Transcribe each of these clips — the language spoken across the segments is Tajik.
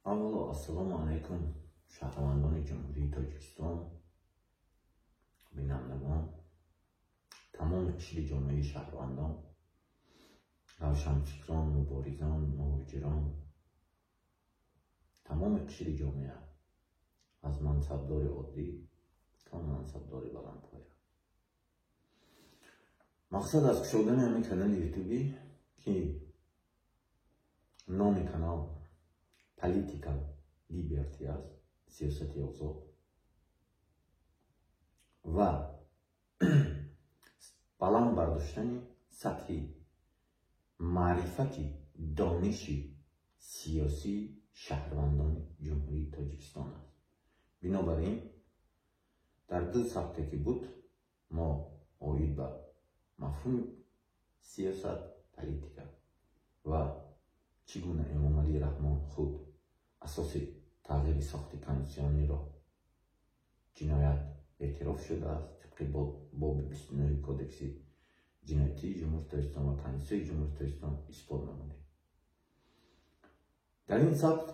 Аввало, ассалому алайкум, шаҳрвандони Ҷумҳурии Тоҷикистон, бинандагон, тамоми қишри ҷомеаи шаҳрвандон, равшанфикрон, муборизон, муҳоҷирон, тамоми қишри ҷомеа, аз мансабдори оддӣ то мансабдори баландпоя. Мақсад аз кушодани ҳамин канали ютубӣ, ки номи канал Political Liberty аст, сиёсати озод, ва баланд бардоштани сатҳи маърифати дониши сиёсии шаҳрвандони Ҷумҳурии Тоҷикистон аст. Бинобар ин, дар ду сабте ки буд, мо оид ба мафҳуми сиёсат, политика ва чӣ гуна Эмомалӣ Раҳмон худ асоси тағйири сохти конститутсиониро ҷиноят эътироф шудааст, тибқи боби 29 Кодекси ҷиноятии Ҷумҳурии Тоҷикистон ва Конститутсияи Ҷумҳурии Тоҷикистон исбот намудем. Дар ин сабт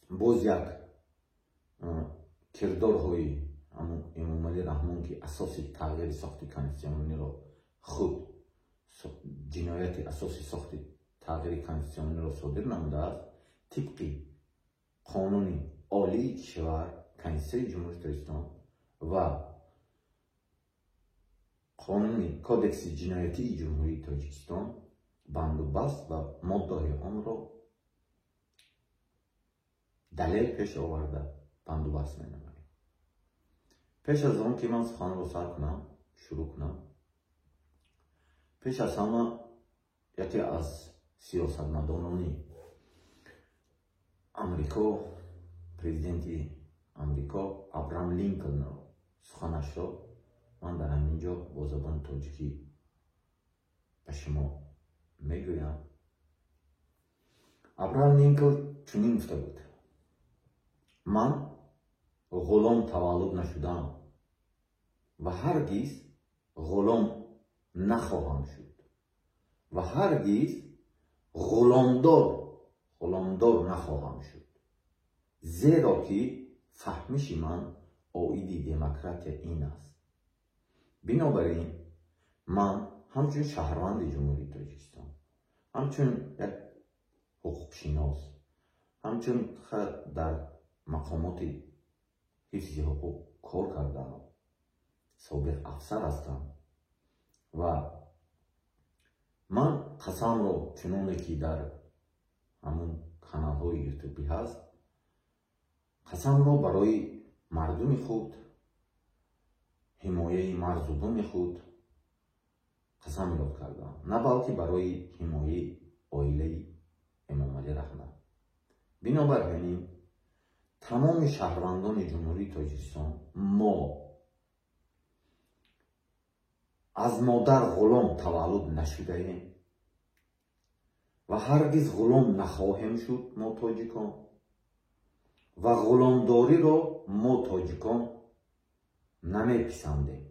боз як кирдорҳои Эмомалӣ Раҳмон, ки асоси тағйири сохти конститутсиониро худ ҷинояти асоси сохти тағйири конститутсиониро содир намудааст, тибқи қонуни олии кишвар, Конститутсияи Ҷумҳурии Тоҷикистон ва қонуни Кодекси ҷиноятии Ҷумҳурии Тоҷикистон, бандубаст ва моддаҳои онро далел пеш оварда бандубаст менамоем. Пеш аз он ки ман суханро сар кунам, шурӯъ кунам, пеш аз ҳама яке аз сиёсатмадорони Амрико, президенти Амрико Абрам Линколнро суханашро ман дар ҳамин ҷо бо забони тоҷикӣ ба шумо мегӯям. Абрам Линколн чунин гуфта буд: «Ман ғулом таваллуд нашудам ва ҳаргиз ғулом нахоҳам шуд ва ҳаргиз ғуломдор нахоҳам шуд, зеро ки фаҳмиши ман оиди демократия ин аст». Бинобар ин, ман ҳамчун шаҳрванди Ҷумҳурии Тоҷикистон, ҳамчун як ҳуқуқшинос, ҳамчун дар мақомоти ҳифзи ҳуқуқ кор кардаам, собиқ афсар ҳастам ва ман қасамро, чуноне ки дар ҳамун каналҳои ютубӣ ҳаст, қасамро барои мардуми худ, ҳимояи марзу буми худ қасам ёд кардам, на балки барои ҳимояи оилаи Эмомалӣ Раҳмон. Бинобар ҳамин, тамоми шаҳрвандони Ҷумҳурии Тоҷикистон, мо аз модар ғулом таваллуд нашудаем ва ҳаргиз ғулом нахоҳем шуд мо тоҷикон, ва ғуломдориро мо тоҷикон намеписандем,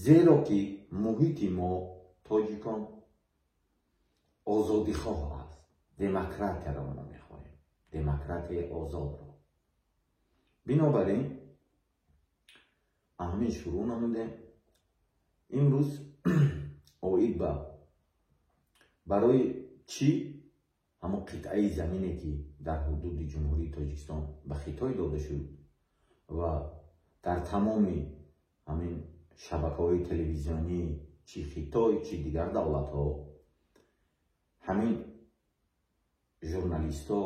зеро ки муҳити мо тоҷикон озодихоҳ аст. Демократияро мо мехоҳем, демократияи озодро. Бинобар ин, ҳамин шурӯъ намудем. Имрӯз оид ба барои чӣ ҳамон қитъаи замине, ки дар ҳудуди Ҷумҳурии Тоҷикистон ба Хитой дода шуд ва дар тамоми ҳамин шабакаҳои телевизионӣ, чи Хитой, чи дигар давлатҳо, ҳамин журналистҳо,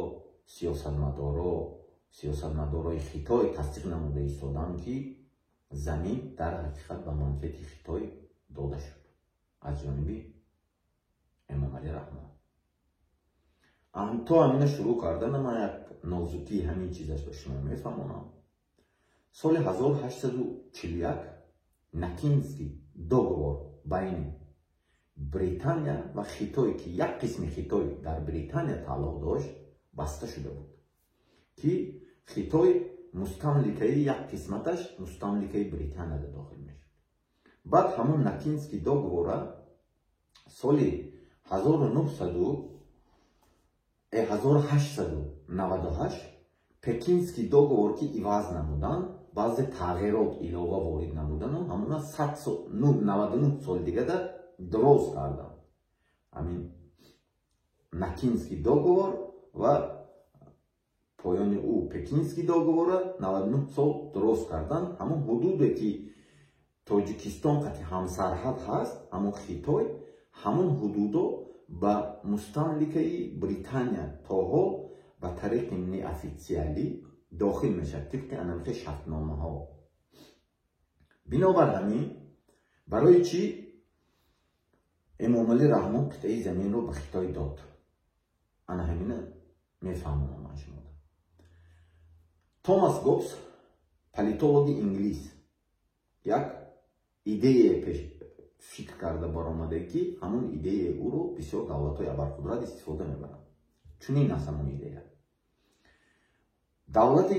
сиёсатмадорои Хитой тасдиқ намуда истоданд, ки замин дар ҳақиқат ба манфиати Хитой дода шуд аз ҷониби Эмомалӣ Раҳмон. То ҳамина шурӯъ кардана, ман як нозукии ҳамин чизаш ба шумо мефаҳмонам. Соли 1841 Нанкинский договор байни Британия ва Хитой, ки як қисми Хитой дар Британия тааллуқ дошт, баста шуда буд, ки Хитой мустамликаи як қисматаш мустамликаи Британияда дохил мешуд. Баъд ҳамон Нанкинский договора соли 19 1898 Пекинский договор ки иваз намудан, баъзе тағйирот илова ворид намудану ҳамуна 99 соли дигада дроз кардан. Ҳамин Нанкинский договор ва поёни ӯ Пекинский договора 99 сол дроз кардан. Ҳамон ҳудуде ки Тоҷикистон қати ҳамсарҳад ҳаст, ҳамон Хитой, ҳамон ҳудудо ба мустамликаи Британия то ҳол ба тариқи неофициалӣ дохил мешавад тибқи анамихе шартномаҳо. Бинобар ҳамин, барои чӣ Эмомалӣ Раҳмон қитъаи заминро ба Хитой дод? Ана ҳамина мефаҳмонам ман шумода. Томас Гоббс, политологи инглис, як идея пеш фикр карда баромада, ки ҳамон идеяи ӯро бисёр давлатҳои абарқудрат истифода мебаранд. Чунин аст ҳамон идея: давлати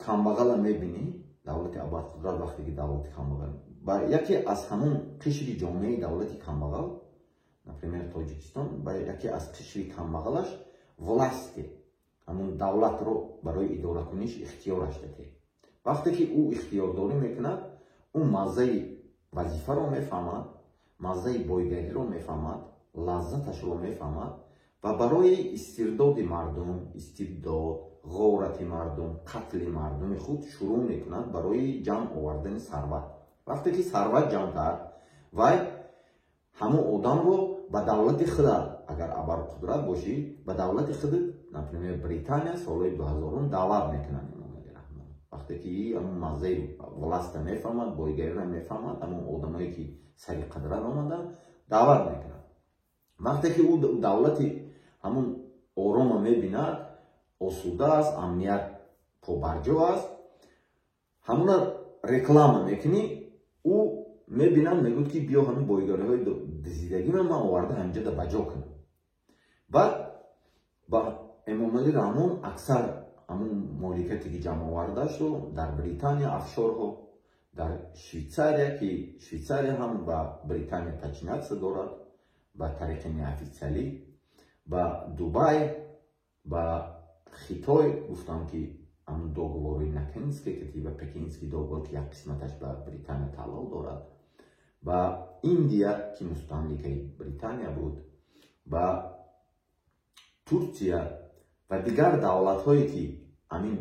камбағала мебинӣ, давлати абарқудрат вақте ки давлати камбағал ба яке аз ҳамон қишри ҷомеаи давлати камбағал, например, Тоҷикистон, ба яке аз қишри камбағалаш власти ҳамон давлатро барои идоракуниш ихтиёраш дадӣ. Вақте ки ӯ ихтиёрдорӣ мекунад, ӯ маззаи вазифаро мефаҳмад, маззаи бойгариро мефаҳмад, лаззаташро мефаҳмад ва барои истирдоди мардум, истибдод, ғорати мардум, қатли мардуми худ шурӯъ мекунад барои ҷамъ овардани сарват. Вақте ки сарват ҷамъ кард, вай ҳамон одамро ба давлати худат, агар абарқудрат бошӣ, ба давлати худат, например, Британия, солҳои 2000 даъват мекунанд Эмомалӣ Раҳмон. Вақте ки ҳамон маззаи власта мефаҳмад, бойгариро мефаҳмад, ҳамон одамое ки сари қудрат омаданд, даъват мекунанд. Вақте ки ӯ давлати ҳамон орома мебинад, осуда аст, амният побарҷо аст, ҳамуна реклама мекунӣ, ӯ мебинад, мегӯяд, ки биё, ҳамин бойгариҳои дизидагима ман оварда ҳаминҷода ба ҷо кунам. Баъд ба Эмомалӣ Раҳмон аксар ҳамун моликате ки ҷамъ овардаашро дар Британия офшорҳо, дар Швейтсария, ки Швейтсария ҳам ба Британия подчиняться дорад ба тариқи неофициалӣ, ба Дубай, ба Хитой гуфтам, ки ҳамун договори Нанкинский ки ба Пекинский договор, ки як қисматаш ба Британия тааллуқ дорад, ба Индия, ки мустамликаи Британия буд, ба Турсия ва дигар давлатҳое ки ҳамин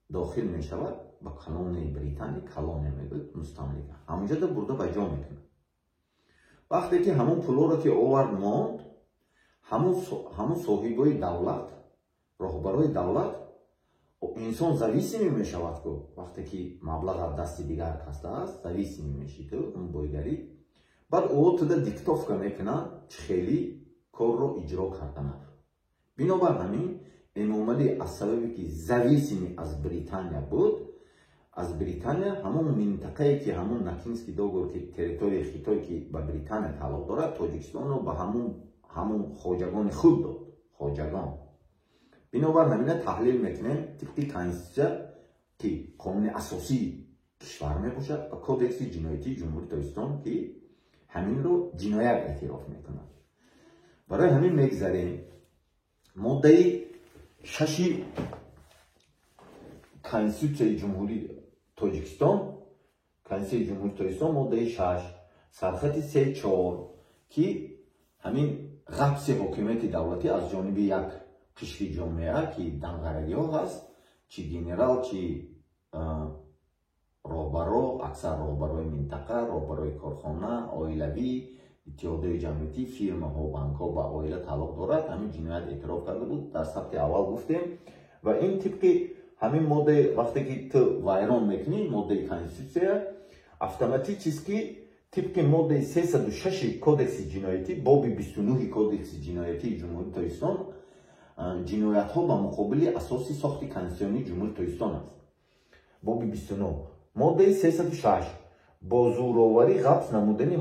дохил мешавад ба колонияи Британия, колония мегӯяд, мустамлика, ҳамонҷода бурда ба ҷо мекунад. Вақте ки ҳамон пулоро ки овард, монд, ҳамон соҳибои давлат, роҳбарои давлат, инсон зависимый мешавад ку, вақте ки маблағ аз дасти дигар каста аст, зависимый мешӣ ту, он бойгарӣ. Баъд ӯ туда диктовка мекунад, чӣ хеле корро иҷро карданад. Бинобар ҳамин, Эмомалӣ аз сабабе ки зависимый аз Британия буд, аз Британия ҳамон минтақае ки ҳамон Нанкинский договор, ки территорияи Хитой, ки ба Британия тааллуқ дорад, Тоҷикистонро ба ҳамон хоҷагони худ дод, хоҷагон. Бинобар ҳамина таҳлил мекунем тибқи конститутсия, ки қонуни асосии кишвар мебошад, ва Кодекси ҷиноятии Ҷумҳурии Тоҷикистон, ки ҳаминро ҷиноят эътироф мекунад. Барои ҳамин мегзарем моддаи 6-и Конститутсияи Ҷумҳурии Тоҷикистон, Конститутсияи Ҷумҳурии Тоҷикистон, моддаи 6, сархати се, чор, ки ҳамин ғабси ҳокимияти давлатӣ аз ҷониби як қишри ҷомеа, ки данғарагиҳо ҳаст, чи генерал, чи роҳбаро, аксар роҳбарои минтақа, роҳбарои корхона, оилавӣ, иттиҳодҳои ҷамъиятӣ, фирмаҳо, банкҳо ба оила тааллуқ дорад, ҳамин ҷиноят эътироф карда буд, дар сабти аввал гуфтем. Ва ин тибқи ҳамин моддаи, вақте ки ту вайрон мекунӣ моддаи конститутсия, автоматически тибқи моддаи 306-и Кодекси ҷиноятӣ, боби 29-и Кодекси ҷиноятии Ҷумҳурии Тоҷикистон, ҷиноятҳо ба муқобили асоси сохти конститутсионии Ҷумҳурии Тоҷикистон аст, боби 29, моддаи 306, бо зӯроварӣ ғабс намудани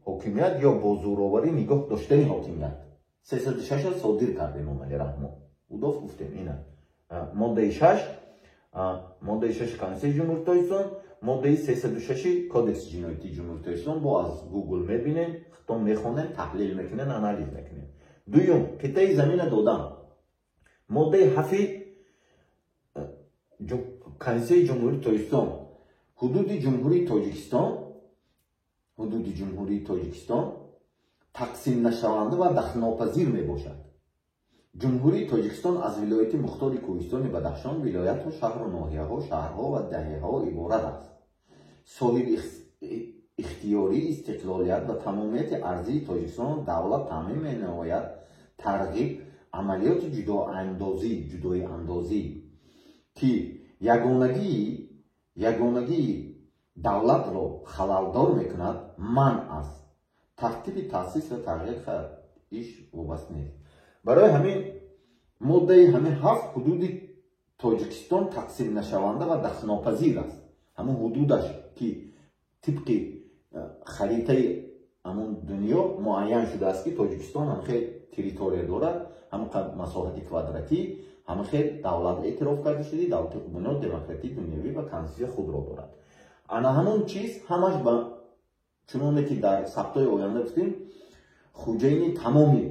ҳокимият ё бо зӯроварӣ нигоҳ доштани ҳокимият. 306 содир кард Эмомалӣ Раҳмон. Удов гуфтем, ина моддаи 6, моддаи 6 Конститутсияи Ҷумҳурии Тоҷикистон, моддаи 306 Кодекси ҷиноятии Ҷумҳурии Тоҷикистон. Бо аз Гугл мебинем, худтон мехонем, таҳлил мекунем, анализ мекунем. Дуюм, қитъаи замина додан. Моддаи 7 Конститутсияи Ҷумҳурии Тоҷикистон: ҳудуди Ҷумҳурии Тоҷикистон тақсимнашаванда ва дахлнопазир мебошад. Ҷумҳурии Тоҷикистон аз Вилояти Мухтори Кӯҳистони Бадахшон, вилоятҳо, шаҳру ноҳияҳо, шаҳрҳо ва деҳаҳо иборат аст. Соҳиби ихтиёрӣ, истиқлолият ва тамомияти арзии Тоҷикистон давлат таъмин менамояд. Тарғиб, амалиёти ҷудоиандозӣ, ки ягонагии давлатро халалдор мекунад, манъ аст. Тартиби таъсис ва тағйир иш вобаста нест. Барои ҳамин моддаи ҳамин 7: ҳудуди Тоҷикистон тақсимнашаванда ва дахлнопазир аст. Ҳамун ҳудудаш, ки тибқи харитаи ҳамун дунё муайян шудааст, ки Тоҷикистон ҳам хел территория дорад, ҳамин қадр масоҳати квадратӣ, ҳамин хел давлат эътироф карда шуди, давлати бунёд, демократӣ, дунёвӣ ва конститутсия худро дорад. Ана ҳамун чиз ҳамаш ба чуноне ки дар сабтҳои оянда гуфтем, хуҷаини тамоми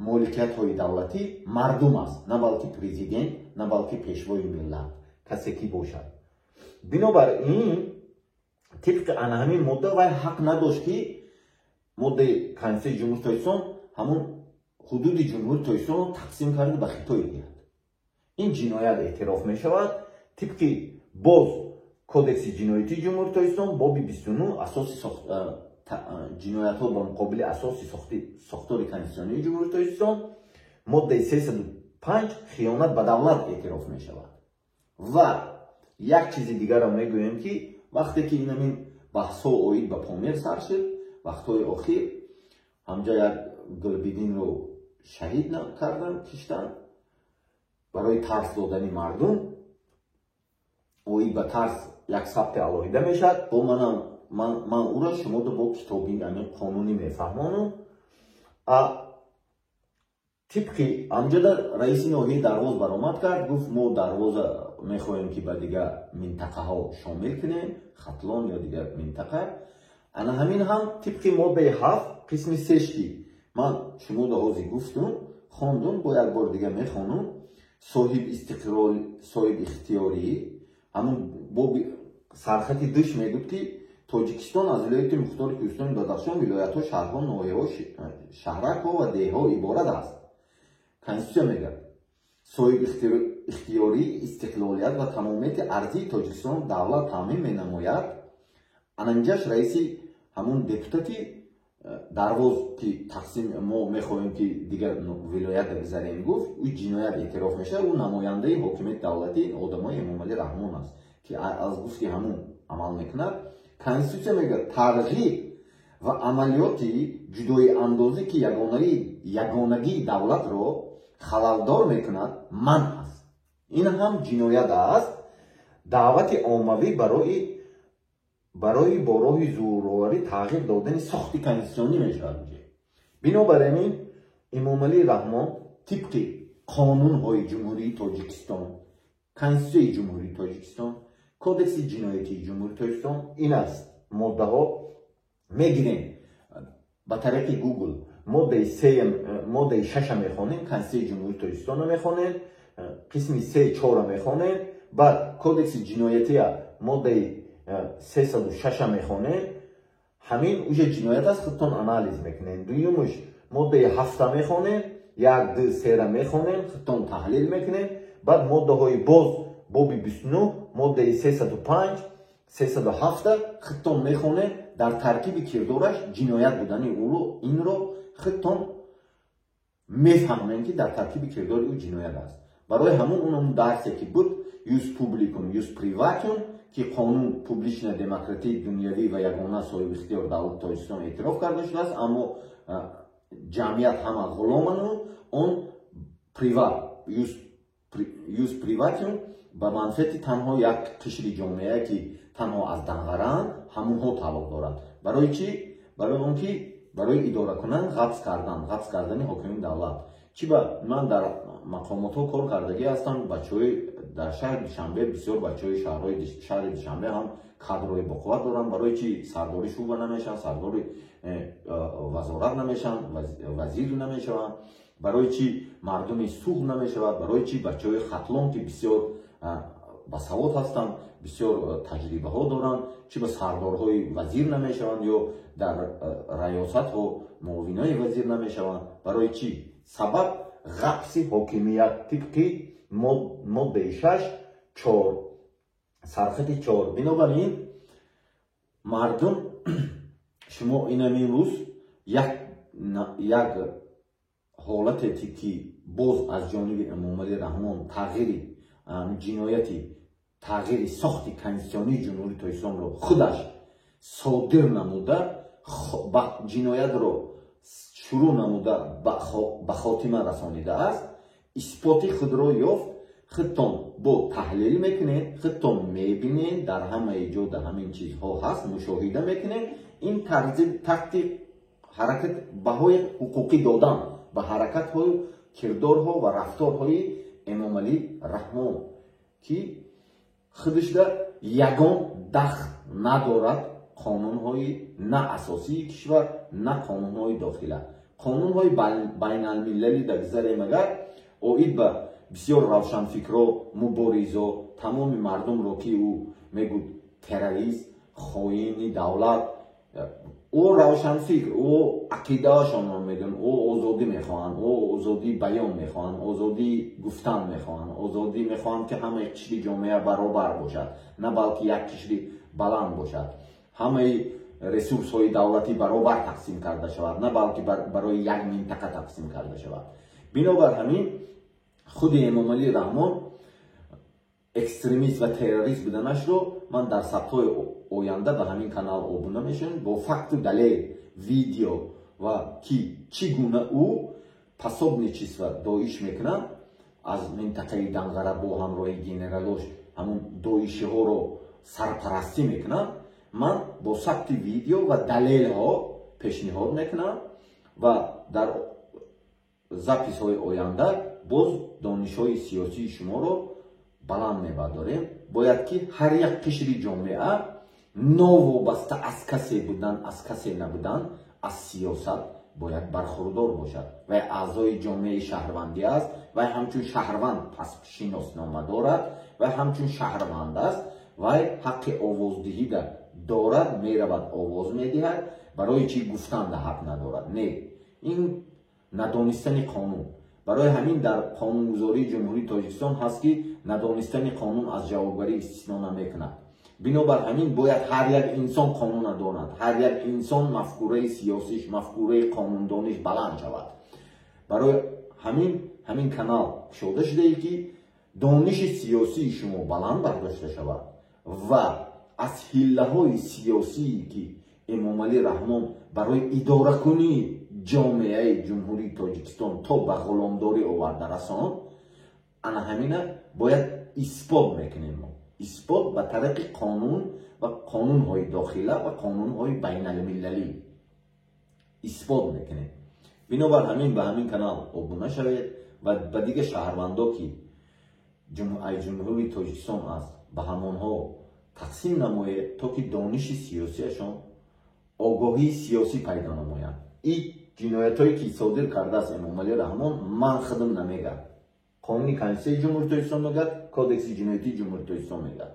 моликиятҳои давлатӣ мардум аст, на балки президент, на балки пешвои миллат, касе ки бошад. Бинобар ин, тибқи ана ҳамин модда вай ҳақ надошт, ки моддаи Конститутсияи Ҷумҳурии Тоҷикистон ҳамун ҳудуди Ҷумҳурии Тоҷикистонро тақсим карда ба Хитой диҳад. Ин ҷиноят эътироф мешавад тибқи боз Кодекси ҷиноятии Ҷумҳурии Тоҷикистон, боби 29, асоси ҷиноятҳо ба муқобили асоси сохтори конститутсионии Ҷумҳурии Тоҷикистон, моддаи 305, хиёнат ба давлат эътироф мешавад. Ва як чизи дигарро мегӯем, ки вақте ки инамин баҳсҳо оид ба Помир сар шуд, вақтҳои охир ҳамҷа як Гулбидинро шаҳид кардан, киштанд барои тарс додани мардум. Оид ба тарс як сабти алоҳида мешавад. Бо манам ман ӯро шуморо бо китоби ами қонунӣ мефаҳмонам. Тибқи амҷада раиси ноҳияи Дарвоз баромад кард, гуфт: «Мо Дарвоза мехоҳем, ки ба дигар минтақаҳо шомил кунем, Хатлон ё дигар минтақа». Ана ҳамин ҳам тибқи моддаи 7 қисми 3, ки ман шуморо ҳозир гуфтум, хондум, бо як бор дига мехонум. Соҳиб ихтиёрӣ, ҳамун боби сархати душ мегӯд, ки Тоҷикистон аз Вилояти Мухтори Кӯҳистони Бадахшон, вилоятҳо, шаҳрҳо, ноҳияҳо, шаҳракҳо ва деҳҳо иборат аст. Конститутсия мегӯяд: соҳиб ихтиёрӣ, истиқлолият ва тамомияти арзии Тоҷикистон давлат таъмин менамояд. Ананҷаш раиси ҳамун депутати Дарвоз, ки тақсим мо мехоҳем, ки дигар вилоят гузарем, гуфт, ӯ ҷиноят эътироф мешавад. Ӯ намояндаи ҳокимияти давлатӣ, одамои Эмомалӣ Раҳмон аст, ки аз гуфти ҳамун амал мекунад. Конститутсия мегӯяд: тарғиб ва амалиёти ҷудоиандозӣ, ки ягонагии давлатро халалдор мекунад, манъ аст. Ин ҳам ҷиноят аст. Даъвати оммавӣ барои бо роҳи зӯроварӣ тағйир додани сохти конститутсионӣ мешавад. Бинобар ин, Эмомалӣ Раҳмон тибқи қонунҳои Ҷумҳурии Тоҷикистон, Конститутсияи Ҷумҳурии Тоҷикистон, Кодекси ҷиноятии Ҷумҳурии Тоҷикистон, ин аст моддаҳо. Мегирем ба тариқи Гугл, моддаи сеям, моддаи шаша мехонем, Конститутсияи Ҷумҳурии Тоҷикистонро мехонем, қисми се, чора мехонем, баъд Кодекси ҷиноятия, моддаи 306-а мехонем. Ҳамин уже ҷиноят аст, худтон анализ мекунем. Дуюмуш, моддаи 7-а мехонем, як, ду, сера мехонем, худтон таҳлил мекунем. Баъд моддаҳои боз боби 29, моддаи 305, 307-а худтон мехонем. Дар таркиби кирдораш ҷиноят будани ӯро, инро худтон мефаҳмем, ки дар таркиби кирдори ӯ ҷиноят аст. Барои ҳамун он дарсе ки буд, юс публикум, юс приватум, ки қонун публична, демократӣ, дунявӣ ва ягона соҳиби ихтиёр давлати Тоҷикистон эътироф карда шудааст, аммо ҷамъият ҳама ғуломану он приват, юс приватум ба манфиати танҳо як қишри ҷомеа, ки танҳо аз данғараанд, ҳамонҳо тааллуқ дорад. Барои чӣ? Барои он ки барои идоракунанд, ғабз кардан, ғабз кардани ҳокими давлат. Чӣ ба ман дар мақомотҳо кор кардагӣ ҳастам. Бачаҳои дар шаҳри Душанбе, бисёр бачаҳои шаҳри Душанбе ҳам кадрҳои боқувват доранд. Барои чӣ сардори шӯъба намешаванд, сардори вазорат намешаванд, вазир намешаванд? Барои чӣ мардуми Суғд намешавад? Барои чӣ бачаҳои Хатлон, ки бисёр басавод ҳастанд, бисёр таҷрибаҳо доранд, чӣ ба сардорҳои вазир намешаванд ё дар раёсатҳо муовинои вазир намешаванд? Барои чӣ? Сабаб ғафси ҳокимият тибқи моддаи 6 4 сархати 4. Бинобар ин, мардум, шумо инам имрӯз як ҳолате, ки боз аз ҷониби Эмомалӣ Раҳмон тағйири ҷинояти тағйири сохти конститутсионии Ҷумҳурии Тоҷикистонро худаш содир намуда, ҷиноятро шурӯъ намуда, ба хотима расонидааст, исботи худро ёфт. Худтон бо таҳлил мекунед, худтон мебинед, дар ҳамаи ҷо дар ҳамин чизҳо ҳаст, мушоҳида мекунед. Ин тарзи тахти ҳаракат баҳои ҳуқуқӣ додан ба ҳаракатҳою кирдорҳо ва рафторҳои Эмомалӣ Раҳмон, ки худашда ягон дахл надорад қонунҳои на асосии кишвар, на қонунҳои дохила, қонунҳои байналмилалӣ. Дагзарем, агар оид ба бисёр равшанфикро, муборизо, тамоми мардумро, ки ӯ мегӯд террорист, хоини давлат, ӯ равшанфикр, ӯ ақидаашонро медон, ӯ озодӣ мехоҳанд, ӯ озодии баён мехоҳанд, озодии гуфтан мехоҳанд, озодӣ мехоҳанд, ки ҳамаи қишри ҷомеа баробар бошад, на балки як қишри баланд бошад, ҳамаи ресурсҳои давлатӣ баробар тақсим карда шавад, на балки барои як минтақа тақсим карда шавад. Бинобар ҳамин, худи Эмомалӣ Раҳмон экстремист ва террорист буданашро ман дар сабтҳои оянда ба ҳамин канал обуна мешавем, бо факту далел, видео ва ки чӣ гуна ӯ пособничество доиш мекунад аз минтақаи Данғара, бо ҳамроҳи генералош ҳамун доишиҳоро сарпарастӣ мекунад, ман бо сабти видео ва далелҳо пешниҳод мекунам ва дар записҳои оянда боз донишҳои сиёсии шуморо баланд мебардорем. Бояд ки ҳар як қишри ҷомеа новобаста аз касе будан, аз касе набудан, аз сиёсат бояд бархурдор бошад. Вай аъзои ҷомеаи шаҳрвандӣ аст, вай ҳамчун шаҳрванд шиноснома дорад, вай ҳамчун шаҳрванд аст, вай ҳаққи овоздиҳида дорад, меравад, овоз медиҳад. Барои чӣ гуфтанда ҳақ надорад? Не, ин надонистани қонун. Барои ҳамин дар қонунгузории Ҷумҳурии Тоҷикистон ҳаст, ки надонистани қонун аз ҷавобгарӣ истисно намекунад. Бинобар ҳамин, бояд ҳар як инсон қонуна донад, ҳар як инсон мафкураи сиёсиш, мафкураи қонундониш баланд шавад. Барои ҳамин ҳамин канал кушода шудае, ки дониши сиёсии шумо баланд бардошта шавад ва аз ҳиллаҳои сиёсие, ки Эмомалӣ Раҳмон барои идоракунии ҷомеаи Ҷумҳурии Тоҷикистон то ба ғуломдорӣ оварда расонд, ана ҳамина бояд исбот мекунем мо, исбот ба тариқи қонун ва қонунҳои дохила ва қонунҳои байналмилалӣ исбот мекунем. Бинобар ҳамин, ба ҳамин канал обуна шавед ва ба дигар шаҳрвандо, ки ҷумҳурии Тоҷикистон аст, ба ҳамонҳо тақсим намоед, то ки дониши сиёсиашон, огоҳии сиёсӣ пайдо намоянд. Ин ҷиноятҳое, ки содир кардааст Эмомалӣ Раҳмон, ман худам намегӯям, қонуни Конститутсияи Ҷумҳурии Тоҷикистон мегӯяд, Кодекси ҷиноятии Ҷумҳурии Тоҷикистон мегӯяд.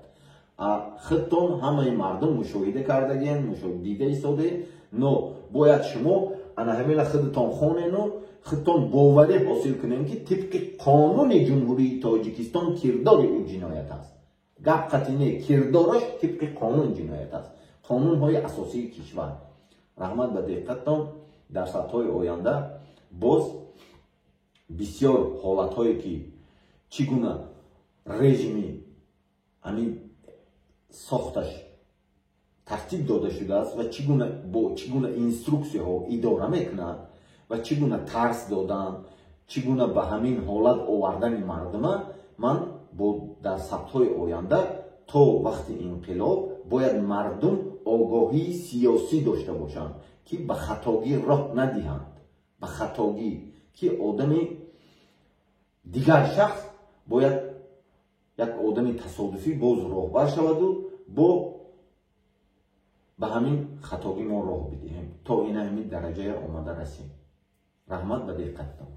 Худтон, ҳамаи мардум мушоҳида кардагиен, дида истодаед. Но бояд шумо ана ҳамина худтон хонену худтон боварӣ ҳосил кунем, ки тибқи қонуни Ҷумҳурии Тоҷикистон кирдори ӯ ҷиноят аст. Гап қатъи не, кирдораш тибқи қонун ҷиноят аст, қонунҳои асосии кишвар. Раҳмат ба диққаттон. Дар сатҳҳои оянда боз бисёр ҳолатҳое, ки чӣ гуна режими ҳамин сохташ тартиб дода шудааст ва чӣ гуна, бо чӣ гуна инструксияҳо идора мекунад ва чӣ гуна тарс додан, чӣ гуна ба ҳамин ҳолат овардани мардума, ман бо дар сабтҳои оянда. То вақти инқилоб бояд мардум огоҳии сиёсӣ дошта бошанд, ки ба хатогӣ роҳ надиҳанд, ба хатогӣ, ки одами дигар шахс бояд як одами тасодуфӣ боз роҳбар шаваду бо Ба ҳамин хатогӣ мо роҳ бидиҳем, то ина ҳамин дараҷая омада расем. Раҳмат ба диққаттон.